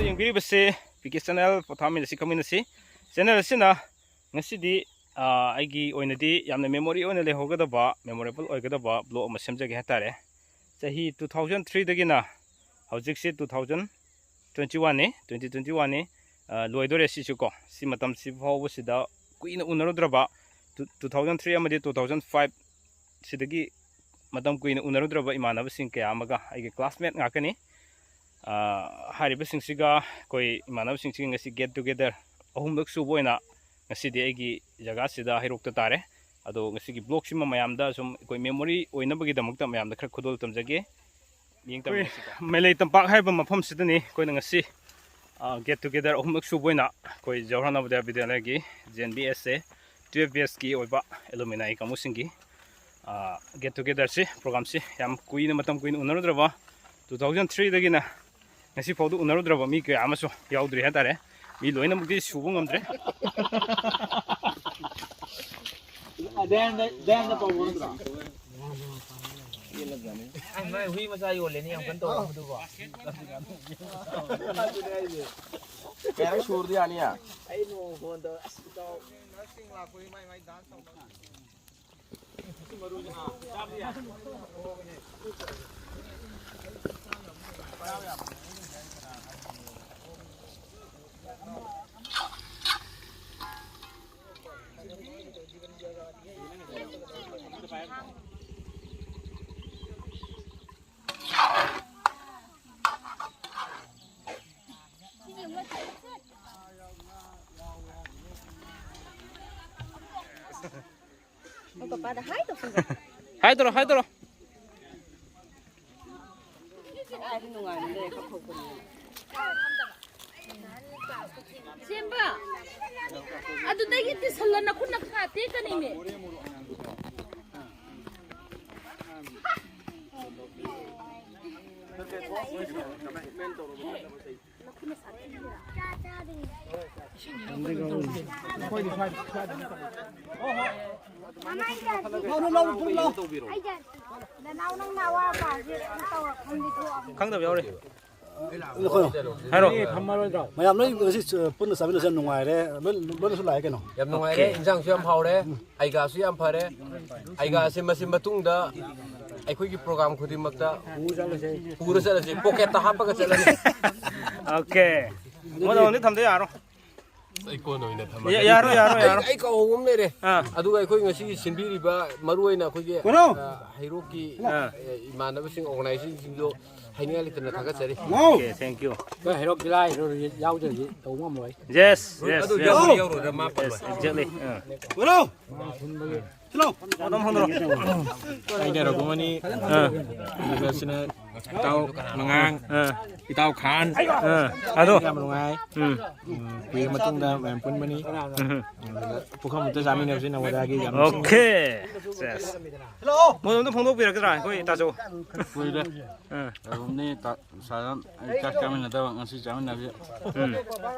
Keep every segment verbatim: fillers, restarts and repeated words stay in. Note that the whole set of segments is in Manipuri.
ꯌꯦꯡꯕꯤꯔꯤꯕꯁꯤ ꯄꯤ ꯀꯦ ꯆꯦꯅꯦꯜ, ꯄꯣꯊꯥꯃꯤꯟꯅꯁꯤ ꯈꯪꯃꯤꯟꯅꯁꯤ꯫ ꯆꯦꯅꯦꯜ ꯑꯁꯤꯅ ꯉꯁꯤꯗꯤ, ꯑ, ꯑꯩꯒꯤ ꯑꯣꯏꯅꯗꯤ ꯌꯥꯝꯅ ꯃꯦꯃꯣꯔꯤ ꯑꯣꯏꯅ ꯂꯩꯍꯧꯒꯗꯕ, ꯃꯦꯃꯣꯔꯦꯕꯜ ꯑꯣꯏꯒꯗꯕ ꯕ꯭ꯂꯣꯛ ꯑꯃ ꯁꯦꯝꯖꯒꯦ ꯍꯥꯏꯇꯥꯔꯦ꯫ ꯆꯍꯤ ꯇꯨ ꯊꯥꯎꯖꯟ ꯊ꯭ꯔꯤꯗꯒꯤꯅ ꯍꯧꯖꯤꯛꯁꯤ ꯇꯨ ꯊꯥꯎꯖꯟ ꯇ꯭ꯋꯦꯟꯇꯤ ꯋꯥꯟꯅꯤ, ꯇ꯭ꯋꯦꯟꯇꯤ ꯇ꯭ꯋꯦꯟꯇꯤ ꯋꯥꯟꯅꯤ, ꯑ, ꯂꯣꯏꯗꯣꯔꯦ ꯁꯤꯁꯨ ꯀꯣ꯫ ꯁꯤ ꯃꯇꯝꯁꯤ ꯐꯥꯎꯕꯁꯤꯗ ꯀꯨꯏꯅ ꯎꯅꯔꯨꯗ꯭ꯔꯕ, ꯇꯨ, ꯇꯨ ꯊꯥꯎꯖꯟ ꯊ꯭ꯔꯤ ꯑꯃꯗꯤ ꯇꯨ ꯊꯥꯎꯖꯟ ꯐꯥꯏꯚ ꯁꯤꯗꯒꯤ ꯃꯇꯝ ꯀꯨꯏꯅ ꯎꯅꯔꯨꯗ꯭ꯔꯕ ꯏꯃꯥꯟꯅꯕꯁꯤꯡ ꯀꯌꯥ ꯑꯃꯒ, ꯑꯩꯒꯤ ꯀ꯭ꯂꯥꯁꯃꯦꯠ ꯉꯥꯛꯇꯅꯤ꯫ ꯑ, ꯍꯥꯏꯔꯤꯕꯁꯤꯡꯁꯤꯒ ꯑꯩꯈꯣꯏ ꯏꯃꯥꯟꯅꯕꯁꯤꯡꯁꯤꯒ ꯉꯁꯤ ꯒꯦꯠ ꯇꯨꯒꯦꯗꯔ ꯑꯍꯨꯝꯂꯛ ꯁꯨꯕ ꯑꯣꯏꯅ ꯉꯁꯤꯗꯤ ꯑꯩꯒꯤ ꯖꯒꯥꯁꯤꯗ ꯍꯩꯔꯣꯛꯇ ꯇꯥꯔꯦ꯫ ꯑꯗꯣ ꯉꯁꯤꯒꯤ ꯕ꯭ꯂꯣꯛꯁꯤꯃ ꯃꯌꯥꯝꯗ ꯁꯨꯝ ꯑꯩꯈꯣꯏ ꯃꯦꯃꯣꯔꯤ ꯑꯣꯏꯅꯕꯒꯤꯗꯃꯛꯇ ꯃꯌꯥꯝꯗ ꯈꯔ ꯈꯨꯗꯣꯜ ꯇꯝꯖꯒꯦ꯫ ꯌꯦꯡ ꯑꯩꯈꯣꯏ ꯇꯝꯃꯤꯟꯅꯁꯤꯀꯣ꯫ ꯃꯦꯂꯩ ꯇꯝꯄꯥꯛ ꯍꯥꯏꯕ ꯃꯐꯝꯁꯤꯗꯅꯤ ꯑꯩꯈꯣꯏꯅ ꯉꯁꯤ, ꯑ, ꯒꯦꯠ ꯇꯨꯒꯦꯗꯔ ꯑꯍꯨꯝꯂꯛ ꯁꯨꯕ ꯑꯣꯏꯅ ꯑꯩꯈꯣꯏ ꯖꯋꯥꯍꯔ ꯅꯕꯣꯗꯌꯥ ꯕꯤꯗ꯭ꯌꯥꯂꯌꯒꯤ ꯖꯦ ꯑꯦꯟ ꯕꯤ ꯑꯦꯁ ꯑꯦ ꯇꯨꯌꯦꯜꯐ ꯕꯦꯁꯀꯤ ꯑꯣꯏꯕ ꯑꯦꯂꯨꯃꯤꯅꯥꯏ ꯀꯥꯡꯕꯨꯁꯤꯡꯒꯤ, ꯑ, ꯒꯦꯠ ꯇꯨꯒꯦꯗꯔꯁꯤ, ꯄ꯭ꯔꯣꯒ꯭ꯔꯥꯝꯁꯤ ꯌꯥꯝ ꯀꯨꯏꯅ, ꯃꯇꯝ ꯀꯨꯏꯅ ꯎꯅꯔꯨꯗ꯭ꯔꯕ, ꯇꯨ ꯊꯥꯎꯖꯟ ꯊ꯭ꯔꯤꯗꯒꯤꯅ ꯉꯁꯤ ꯐꯥꯎꯗ ꯎꯅꯔꯨꯗ꯭ꯔꯕ ꯃꯤ ꯀꯌꯥ ꯑꯃꯁꯨ ꯌꯥꯎꯗ꯭ꯔꯤ ꯍꯥꯏꯇꯥꯔꯦ꯫ ꯃꯤ ꯂꯣꯏꯅꯃꯛꯇꯤ ꯁꯨꯕ ꯉꯝꯗ꯭ꯔꯦ꯫ ꯗꯦꯟꯗ, ꯗꯦꯟꯗ ꯇꯧꯕ ꯅꯠꯇ꯭ꯔꯣ? ꯑꯁ, ꯅꯣꯏ ꯍꯨꯏ ꯃꯆꯥ ꯌꯣꯜꯂꯦꯅꯦ, ꯌꯥꯝ ꯀꯟꯅ ꯇꯧꯔꯝꯕꯗꯨꯕꯣ꯫ ꯀꯌꯥꯔꯛ ꯁꯨꯔꯗꯤ ꯌꯥꯅꯤ? ꯑꯩ ꯅꯣꯡꯃ ꯐꯣꯟ ꯇꯧꯔ, ꯑꯁ, ꯏꯇꯥꯎ꯫ ꯄꯥꯄꯥꯗ ꯍꯥꯏ ꯇꯧꯁꯤꯟꯈ꯭ꯔꯣ꯫ ꯍꯥꯏ ꯇꯧꯔꯣ, ꯍꯥꯏ ꯇꯧꯔꯣ꯫ ꯀꯥꯏꯗ ꯅꯨꯡꯉꯥꯏꯅ ꯂꯩꯔꯒ ꯈꯣꯠꯄꯅꯣ꯫ ꯁꯦꯝꯕ, ꯑꯗꯨꯗꯒꯤ ꯇꯤꯁꯜꯂ ꯅꯈꯨꯠꯅ ꯈꯥ ꯇꯦꯛꯀꯅꯤꯅꯦ꯫ ꯈꯪꯗꯕ ꯌꯥꯎꯔꯤ꯫ ꯍꯥꯏꯔꯣ꯫ ꯃꯌꯥꯝ ꯂꯣꯏ ꯉꯁꯤ ꯄꯨꯟꯅ ꯆꯥꯃꯤꯟꯅꯁꯦ ꯌꯥꯝ ꯅꯨꯡꯉꯥꯏꯔꯦ꯫ ꯂꯣꯏ-, ꯂꯣꯏꯅꯁꯨ ꯂꯥꯛꯑꯦ ꯀꯩꯅꯣ꯫ ꯌꯥꯝ ꯅꯨꯡꯉꯥꯏꯔꯦ, ꯏꯟꯖꯥꯡꯁꯨ ꯌꯥꯝ ꯍꯥꯎꯔꯦ, ꯑꯩꯒꯥꯁꯨ ꯌꯥꯝ ꯐꯔꯦ꯫ ꯑꯩꯒꯥꯁꯦ ꯃꯁꯤ ꯃꯇꯨꯡꯗ ꯑꯩꯈꯣꯏꯒꯤ ꯄ꯭ꯔꯣꯒ꯭ꯔꯥꯝ ꯈꯨꯗꯤꯡꯃꯛꯇ ꯄꯨꯔ ꯆꯠꯂꯁꯤ, ꯄꯣꯀꯦꯠꯇ ꯍꯥꯞꯄꯒ ꯆꯠꯂꯅꯤ꯫ ꯑꯣꯀꯦ꯫ ꯃꯣꯏꯗ ꯑꯣꯟꯗꯤ ꯊꯝꯗ ꯌꯥꯔꯣꯏ꯫ ꯑꯩ ꯀꯣꯟꯅ ꯑꯣꯏꯅ ꯊꯝꯃꯒꯦ꯫ ꯌꯥ-, ꯌꯥꯔꯣꯏ, ꯌꯥꯔꯣꯏ, ꯑꯩ, ꯌꯥꯔꯣꯏ꯫ ꯑꯩ ꯀꯥꯎꯍꯧꯕ ꯑꯃ ꯂꯩꯔꯦ꯫ ꯑꯥ꯫ ꯑꯗꯨꯒ ꯑꯩꯈꯣꯏ ꯉꯁꯤꯒꯤ ꯁꯤꯟꯕꯤꯔꯤꯕ ꯃꯔꯨ ꯑꯣꯏꯅ ꯑꯩꯈꯣꯏꯒꯤ, ꯀꯩꯅꯣ? ꯑ, ꯍꯩꯔꯣꯛꯀꯤ, ꯑꯥ꯫ ꯑ, ꯏꯃꯥꯟꯅꯕꯁꯤꯡ, ꯑꯣꯔꯒꯅꯥꯏꯖꯔꯁꯤꯡꯗꯣ ꯍꯥꯏꯅꯤꯡꯉꯥꯏ ꯂꯩꯇꯅ ꯊꯥꯒꯠꯆꯔꯤ꯫ ꯅꯣ! Okay, thank you꯫ ꯑꯩꯈꯣꯏ ꯍꯩꯔꯣꯛ ꯖꯤꯂꯥ ꯍꯩꯔꯣꯛ ꯌꯥꯎꯗ꯭ꯔꯗꯤ ꯇꯧꯕ ꯉꯝꯃꯣꯏ꯫ Yes, yes, ꯑꯗꯨ yes꯫ ꯌꯥꯎꯔꯣꯏ, ꯌꯥꯎꯔꯣꯏ, ꯃꯥ ꯄꯜꯂꯣꯏ꯫ Yes, exactly꯫ ꯑꯥ꯫ ꯀꯩꯅꯣ? ꯁꯤꯂꯣ꯫ ꯑꯗꯨꯝ ꯍꯣꯡꯗꯣꯔꯛꯑꯣ꯫ ꯑꯩꯅ ꯔꯘꯨꯃꯅꯤ, ꯑꯥ꯫ ꯑꯗꯨꯒ ꯁꯤꯅ ꯏꯇꯥꯎ ꯃꯉꯥꯡ, ꯑꯥ꯫ ꯏꯇꯥꯎ ꯈꯥꯟ꯫ ꯑꯥ, ꯑꯗꯣ꯫ ꯌꯥꯝ ꯅꯨꯡꯉꯥꯏ꯫ ꯎꯝ꯫ ꯎꯝ, ꯀꯨꯏꯔ ꯃꯇꯨꯡꯗ ꯃꯌꯥꯝ ꯄꯨꯟꯕꯅꯤ꯫ ꯎꯝ꯫ ꯑꯗꯨꯒ ꯄꯨꯈꯝ ꯑꯝꯇ ꯆꯥꯃꯤꯟꯅꯕꯁꯤ ꯅꯉꯣꯟꯗꯒꯤ ꯌꯥꯝ ꯅꯨꯡꯁꯤꯡꯉꯤ꯫ ꯑꯣꯀꯦ꯫ ꯁꯦꯁ꯫ ꯃꯣꯏ ꯑꯝꯇ ꯐꯣꯡꯗꯣꯛꯄꯤꯔꯛꯀꯗ꯭ꯔꯥ, ꯑꯩꯈꯣꯏ ꯇꯥꯆꯧ? ꯀꯨꯏꯔꯦ꯫ ꯑꯥ꯫ ꯑꯗꯨꯝꯅꯤ ꯇꯥ-, ꯁꯥꯔ, ꯑꯩ ꯆꯥꯛ ꯆꯥꯃꯤꯟꯅꯗꯕ ꯉꯁꯤ ꯆꯥꯃꯤꯟꯅꯕꯁꯦ꯫ ꯎꯝ꯫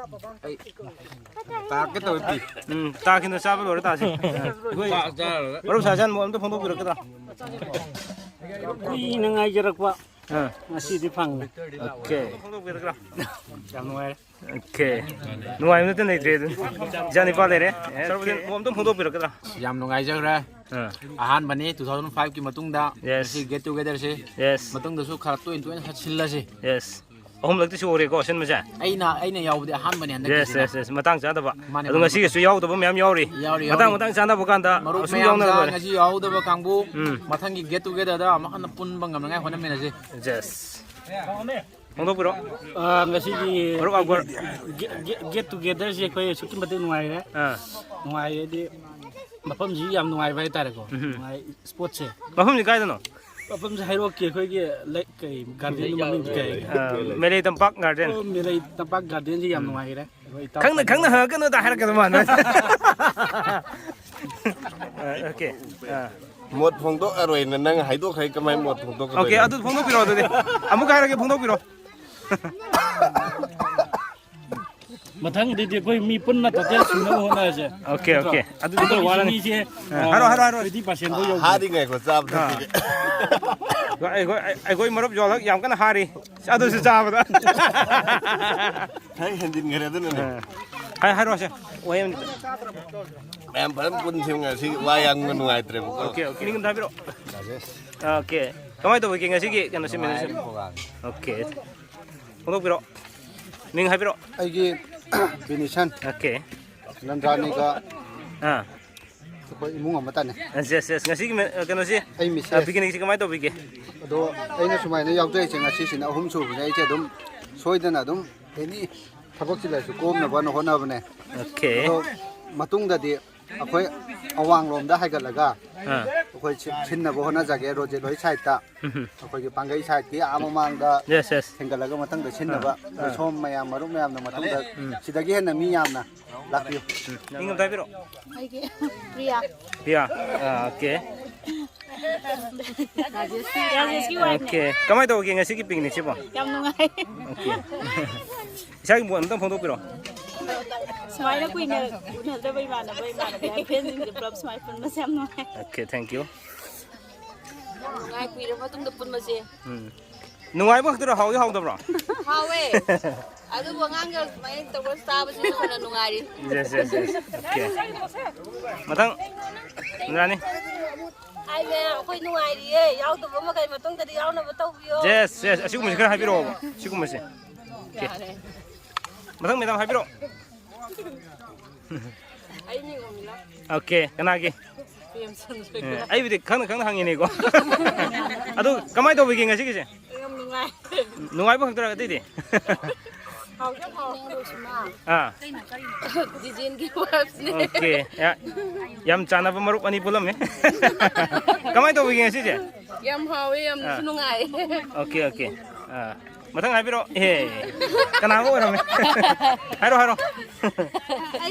ꯑꯩ ꯇꯥꯛꯀꯦ ꯇꯧꯋꯦ ꯄꯤ꯫ ꯎꯝ, ꯇꯥꯈꯤꯅ ꯆꯥꯕ ꯂꯣꯏꯔ ꯇꯥꯁꯤ꯫ ꯑꯩꯈꯣꯏ ꯆꯥꯛ ꯆꯥꯔꯒ꯫ ꯃꯔꯨꯞ ꯁꯥꯖꯥꯟ ꯃꯣꯏ ꯑꯝꯇ ꯐꯣꯡꯗꯣꯛꯄꯤꯔꯛꯀꯗ꯭ꯔꯥ? ꯀꯨꯏꯅ ꯉꯥꯏꯖꯔꯛꯄ ꯑꯥ꯫ ꯉꯁꯤꯗꯤ ꯐꯪꯂꯦ꯫ ꯑꯣꯀꯦ꯫ ꯐꯣꯡꯗꯣꯛꯄꯤꯔꯛꯀꯗ꯭ꯔꯥ? ꯌꯥꯝ ꯅꯨꯡꯉꯥꯏꯔꯦ꯫ ꯑꯣꯀꯦ꯫ ꯅꯨꯡꯉꯥꯏꯕ ꯅꯠꯇ ꯂꯩꯇ꯭ꯔꯦ ꯑꯗꯨ꯫ ꯏꯆꯥ ꯅꯨꯄꯥ ꯂꯩꯔꯦ꯫ ꯁꯔꯕꯖꯤꯠ ꯃꯣꯏ ꯑꯝꯇ ꯐꯣꯡꯗꯣꯛꯄꯤꯔꯛꯀꯗ꯭ꯔꯥ? ꯌꯥꯝ ꯅꯨꯡꯉꯥꯏꯖꯈ꯭ꯔꯦ꯫ ꯑꯥ꯫ ꯑꯍꯥꯟꯕꯅꯤ two thousand five ꯀꯤ ꯃꯇꯨꯡꯗ Yes꯫ ꯉꯁꯤ get together ꯁꯦ꯫ Yes꯫ ꯃꯇꯨꯡꯗꯁꯨ ꯈꯔ ꯇꯣꯏꯅ ꯇꯣꯏꯅ ꯁꯤꯜꯂꯁꯤ꯫ Yes꯫ ꯑꯍꯨꯝꯂꯛꯇꯤ ꯁꯨꯔꯦꯀꯣ ꯁꯤꯟꯕꯁꯦ? ꯑꯩꯅ, ꯑꯩꯅ ꯌꯥꯎꯕꯗꯤ ꯑꯍꯥꯟꯕꯅꯦ Yes, ꯍꯟꯗꯛꯀꯤꯁꯤꯅ꯫ Yes, yes꯫ ꯃꯇꯥꯡ ꯆꯥꯗꯕ꯫ ꯃꯥꯅꯦ, ꯑꯗꯨ ꯃꯥꯅꯦ, ꯉꯁꯤꯒꯤꯁꯨ ꯃꯥꯅꯦ꯫ ꯌꯥꯎꯗꯕ ꯃꯌꯥꯝ ꯌꯥꯎꯔꯤ꯫ ꯌꯥꯎꯔꯤ, ꯃꯇꯥꯡ ꯌꯥꯎꯔꯤ꯫ ꯃꯇꯥꯡ ꯆꯥꯅꯕ ꯀꯥꯟꯗ ꯃꯔꯨꯞ ꯑꯁꯨꯝ ꯃꯌꯥꯝ ꯌꯥꯎꯅꯔ ꯂꯣꯏꯔꯦ꯫ ꯉꯁꯤ ꯌꯥꯎꯍꯧꯗꯕ ꯀꯥꯡꯕꯨ ꯎꯝ꯫ ꯃꯊꯪꯒꯤ get together ꯗ ꯑꯃꯨꯛ ꯍꯟꯅ ꯄꯨꯟꯕ ꯉꯝꯅꯉꯥꯏ ꯍꯣꯠꯅꯃꯤꯟꯅꯁꯤ꯫ Yes꯫ ꯐꯣꯡꯗꯣꯛꯄꯤꯔꯣ꯫ ꯑꯥ, ꯉꯁꯤꯒꯤ ꯃꯔꯨꯞ ꯑꯛꯕꯔ꯫ ꯒꯦ-, ꯒꯦ-, get together ꯁꯦ ꯑꯩꯈꯣꯏ ꯑꯁꯨꯛꯀꯤ ꯃꯇꯤꯛ ꯅꯨꯡꯉꯥꯏꯔꯦ꯫ ꯑꯥ꯫ ꯅꯨꯡꯉꯥꯏꯔꯦꯗꯤ ꯃꯐꯝꯁꯤ ꯌꯥꯝ ꯅꯨꯡꯉꯥꯏꯕ ꯍꯥꯏꯇꯥꯔꯦꯀꯣ꯫ ꯎꯝ꯫ ꯅꯨꯡꯉꯥꯏ spot ꯁꯦ꯫ ꯃꯐꯝꯁꯤ ꯀꯥꯏꯗꯅꯣ? ꯃꯐꯝꯁꯦ ꯍꯩꯔꯣꯛꯀꯤ ꯑꯩꯈꯣꯏꯒꯤ ꯂꯩ-, ꯀꯩ garden ꯗꯣ ꯃꯃꯤꯡ ꯀꯩ? ꯑꯥ, ꯃꯦꯂꯩ ꯇꯝꯄꯥꯛ garden꯫ ꯑꯣ, ꯃꯦꯂꯩ ꯇꯝꯄꯥꯛ garden ꯁꯦ ꯌꯥꯝ ꯎꯝ꯫ ꯅꯨꯡꯉꯥꯏꯔꯦ꯫ ꯑꯩꯈꯣꯏ ꯏꯇꯥꯎ ꯈꯪꯅ, ꯈꯪꯅ ꯍꯪꯉꯛꯀꯅꯨꯗ ꯍꯥꯏꯔꯛꯀꯗꯧ ꯃꯥꯟꯕ꯫ ꯑꯥ, ꯑꯣꯀꯦ꯫ ꯑꯥ꯫ ꯃꯣꯠ ꯐꯣꯡꯗꯣꯛꯑꯔꯣꯏꯅ ꯅꯪ ꯍꯥꯏꯗꯣꯛꯈ꯭ꯔꯦ, ꯀꯃꯥꯏꯅ ꯃꯣꯠ ꯐꯣꯡꯗꯣꯛꯀꯗꯣꯏꯅꯣ? ꯑꯣꯀꯦ, ꯑꯗꯨ ꯐꯣꯡꯗꯣꯛꯄꯤꯔꯣ ꯑꯗꯨꯗꯤ꯫ ꯑꯃꯨꯛꯀ ꯍꯥꯏꯔꯒꯦ, ꯐꯣꯡꯗꯣꯛꯄꯤꯔꯣ꯫ ꯃꯊꯪꯗꯗꯤ ꯑꯩꯈꯣꯏ ꯃꯤ ꯄꯨꯟꯅ ꯇꯣꯇꯦꯜ ꯁꯨꯅꯕ ꯍꯣꯠꯅꯔꯁꯦ꯫ Okay, okay. ꯑꯗꯨꯗꯤ ꯑꯩꯈꯣꯏ ꯋꯥꯔꯅꯤ꯫ ꯃꯤꯁꯦ, ꯍꯥꯏꯔꯣ, ꯍꯥꯏꯔꯣ, ꯍꯥꯏꯔꯣ꯫ ꯇ꯭ꯋꯦꯟꯇꯤ ꯄꯥꯔꯁꯦꯟ ꯐꯥꯎ ꯌꯧꯗꯦ꯫ ꯍꯥꯔꯤꯉꯥꯏꯀꯣ, ꯆꯥꯕ ꯑꯥ꯫ ꯊꯛꯄꯒꯤ꯫ ꯑꯩꯈꯣꯏ, ꯑꯩꯈꯣꯏ ꯃꯔꯨꯞ ꯖꯣꯜꯍꯛ ꯌꯥꯝ ꯀꯟꯅ ꯍꯥꯔꯤ꯫ ꯑꯗꯨꯁꯨ ꯆꯥꯕꯗ꯫ ꯈꯔ ꯍꯦꯟꯖꯤꯟꯈ꯭ꯔꯦ ꯑꯗꯨꯅꯅꯦ꯫ ꯑꯥ꯫ ꯍꯥꯏ-, ꯍꯥꯏꯔꯣꯁꯦ꯫ ꯋꯥꯍꯩ ꯑꯃꯅꯤ꯫ ꯃꯌꯥꯝ ꯐꯖꯅ ꯄꯨꯟꯁꯦ ꯉꯁꯤ, ꯋꯥ ꯌꯥꯝꯅ ꯅꯨꯡꯉꯥꯏꯇ꯭ꯔꯦꯕꯀꯣ꯫ Okay, okay. ꯃꯤꯡ ꯑꯝꯇ ꯍꯥꯏꯕꯤꯔꯛꯑꯣ꯫ ꯔꯥꯖꯦꯁ꯫ ꯑꯣꯀꯦ꯫ ꯀꯃꯥꯏꯅ ꯇꯧꯕꯤꯒꯦ ꯉꯁꯤꯒꯤ ꯀꯩꯅꯣꯁꯤ, ꯃꯦꯅꯦꯖꯔ? ꯅꯨꯡꯉꯥꯏꯔꯤ ꯄ꯭ꯔꯣꯒ꯭ꯔꯥꯝ꯫ ꯑꯣꯀꯦ꯫ ꯐꯣꯡꯗꯣꯛꯄꯤꯔꯛꯑꯣ꯫ ꯃꯤꯡ ꯍꯥꯏꯕꯤꯔꯛꯑꯣ꯫ ꯑꯩꯒꯤ ꯕꯤꯅꯤꯁꯟ꯫ ꯑꯣꯀꯦ꯫ ꯅꯟꯗ꯭ꯔꯥꯅꯤꯒ ꯑꯥ꯫ ꯑꯩꯈꯣꯏ ꯏꯃꯨꯡ ꯑꯃꯠꯇꯅꯦ꯫ Yes, yes, yes. ꯉꯁꯤꯒꯤ ꯃꯦ-, ꯀꯩꯅꯣꯁꯤ, ꯑꯩ ꯃꯤꯁꯦꯁ꯫ ꯑ, ꯄꯤꯛꯅꯤꯛꯁꯤ ꯀꯃꯥꯏꯅ ꯇꯧꯕꯤꯒꯦ? ꯑꯗꯣ ꯑꯩꯅ ꯁꯨꯃꯥꯏꯅ ꯌꯥꯎꯖꯔꯤꯁꯦ ꯉꯁꯤꯁꯤꯅ ꯑꯍꯨꯝ ꯁꯨꯕꯅꯦ꯫ ꯑꯩꯁꯦ ꯑꯗꯨꯝ ꯁꯣꯏꯗꯅ ꯑꯗꯨꯝ ꯑꯦꯅꯤ ꯊꯕꯛ ꯆꯤꯜꯂꯁꯨ ꯀꯣꯝꯅꯕꯅ ꯍꯣꯠꯅꯕꯅꯦ꯫ ꯑꯣꯀꯦ꯫ ꯑꯗꯣ ꯃꯇꯨꯡꯗꯗꯤ ꯑꯩꯈꯣꯏ ꯑꯋꯥꯡꯂꯣꯝꯗ ꯍꯥꯏꯒꯠꯂꯒ ꯑꯥ꯫ ꯑꯩꯈꯣꯏ ꯁꯤ-, ꯁꯤꯟꯅꯕ ꯍꯣꯠꯅꯖꯒꯦ ꯔꯣꯖꯦꯠ ꯍꯣꯏ ꯁꯥꯏꯠꯇ꯫ ꯎꯝ꯫ ꯑꯩꯈꯣꯏꯒꯤ ꯄꯥꯡꯒꯩ ꯁꯥꯏꯠꯀꯤ ꯑꯥ ꯃꯃꯥꯡꯗ ꯌꯦꯁ, ꯌꯦꯁ꯫ ꯍꯦꯟꯒꯠꯂꯒ ꯃꯊꯪꯗ ꯁꯤꯟꯅꯕ ꯑꯥ, ꯑꯥ꯫ ꯁꯣꯝ ꯃꯌꯥꯝ ꯃꯔꯨꯞ ꯃꯌꯥꯝꯅ ꯃꯊꯪꯗ ꯎꯝ꯫ ꯁꯤꯗꯒꯤ ꯍꯦꯟꯅ ꯃꯤ ꯌꯥꯝꯅ ꯂꯥꯛꯄꯤꯌꯨ꯫ ꯎꯝ꯫ ꯃꯤꯡ ꯑꯝꯇ ꯍꯥꯏꯕꯤꯔꯛꯑꯣ꯫ ꯑꯩꯒꯤ ꯄ꯭ꯔꯤꯌꯥ꯫ ꯄ꯭ꯔꯤꯌꯥ꯫ ꯑꯥ, ꯑꯣꯀꯦ꯫ ꯔꯥꯖꯦꯁꯀꯤ ꯋꯥꯏꯐꯅꯦ꯫ ꯑꯣꯀꯦ꯫ ꯀꯃꯥꯏꯅ ꯇꯧꯒꯦ ꯉꯁꯤꯒꯤ ꯄꯤꯛꯅꯤꯛꯁꯤꯕꯣ? ꯌꯥꯝ ꯅꯨꯡꯉꯥꯏ꯫ ꯑꯣꯀꯦ꯫ ꯏꯁꯥꯒꯤ ꯃꯣꯠ ꯑꯝꯇꯪ ꯐꯣꯡꯗꯣꯛꯄꯤꯔꯣ꯫ ꯁꯨꯃꯥꯏꯅ ꯀꯨꯏꯅ ꯎꯅꯗꯕ ꯏꯃꯥꯟꯅꯕ, ꯏꯃꯥꯟꯅꯕꯤ, ꯐ꯭ꯔꯦꯟꯁꯤꯡꯁꯦ ꯄꯨꯂꯞ ꯁꯨꯃꯥꯏꯅ ꯄꯨꯟꯕꯁꯦ ꯌꯥꯝ ꯅꯨꯡꯉꯥꯏ꯫ Okay, thank you꯫ ꯌꯥꯝ ꯅꯨꯡꯉꯥꯏ, ꯀꯨꯏꯔꯕ ꯃꯇꯨꯡꯗ ꯄꯨꯟꯕꯁꯦ꯫ ꯎꯝ꯫ ꯅꯨꯡꯉꯥꯏꯕ ꯈꯛꯇꯔꯣ, ꯍꯥꯎꯗꯤ ꯍꯥꯎꯗꯕ꯭ꯔꯣ? ꯍꯥꯎꯋꯦ꯫ ꯑꯗꯨꯕꯨ ꯑꯉꯥꯡꯒ ꯁꯨꯃꯥꯏꯅ ꯇꯧꯔ ꯆꯥꯕꯁꯤꯁꯨ ꯍꯦꯟꯅ ꯅꯨꯡꯉꯥꯏꯔꯤ꯫ Yes, yes, yes. ꯑꯣꯀꯦ꯫ ꯃꯊꯪ, ꯏꯟꯗ꯭ꯔꯥꯅꯤ꯫ ꯍꯥꯏꯅꯦ, ꯑꯩꯈꯣꯏ ꯅꯨꯡꯉꯥꯏꯔꯤꯌꯦ꯫ ꯌꯥꯎꯗꯕ ꯃꯈꯩ ꯃꯇꯨꯡꯗꯗꯤ ꯌꯥꯎꯅꯕ ꯇꯧꯕꯤꯌꯣ꯫ Yes, yes. ꯑꯁꯤꯒꯨꯝꯕꯁꯤ ꯈꯔ ꯍꯥꯏꯕꯤꯔꯛꯑꯣꯕ꯫ ꯁꯤꯒꯨꯝꯕꯁꯦ꯫ ꯑꯣꯀꯦ꯫ ꯌꯥꯔꯦ꯫ ꯃꯊꯪ ꯃꯦꯗꯥꯝ ꯍꯥꯏꯕꯤꯔꯛꯑꯣ꯫ ꯑꯩ ꯃꯤꯡ ꯑꯣꯃꯤꯂꯥ꯫ ꯑꯣꯀꯦ, ꯀꯅꯥꯒꯤ? ꯄ꯭ꯔꯦꯝꯆꯟꯗ꯭ꯔ꯫ ꯑꯦ, ꯑꯩꯕꯨꯗꯤ ꯈꯪꯅ ꯈꯪꯅ ꯍꯪꯉꯤꯅꯦꯀꯣ꯫ ꯑꯗꯨ ꯀꯃꯥꯏꯅ ꯇꯧꯕꯤꯒꯦ ꯉꯁꯤꯒꯤꯁꯦ? ꯌꯥꯝ ꯅꯨꯡꯉꯥꯏ꯫ ꯅꯨꯡꯉꯥꯏꯕ ꯈꯛꯇꯔ ꯑꯇꯩꯗꯤ? ꯍꯥꯎꯗꯤ ꯍꯥꯎ꯫ ꯑꯥ꯫ ꯖꯤꯖꯦꯟꯒꯤ ꯋꯥꯏꯐꯅꯦ꯫ ꯑꯣꯀꯦ꯫ ꯌꯥ-, ꯌꯥꯝ ꯆꯥꯟꯅꯕ ꯃꯔꯨꯞ ꯑꯅꯤ ꯄꯨꯜꯂꯝꯃꯦ꯫ ꯀꯃꯥꯏꯅ ꯇꯧꯕꯤꯒꯦ ꯉꯁꯤꯁꯦ? ꯌꯥꯝ ꯍꯥꯎꯋꯦ, ꯌꯥꯝꯅꯁꯨ ꯑꯥ꯫ ꯅꯨꯡꯉꯥꯏ꯫ Okay, okay. ꯑꯥ꯫ ꯃꯊꯪ ꯍꯥꯏꯕꯤꯔꯛꯑꯣ꯫ ꯑꯦ, ꯀꯅꯥ ꯑꯃ ꯑꯣꯏꯔꯝꯃꯦ? ꯍꯥꯏꯔꯣ, ꯍꯥꯏꯔꯣ꯫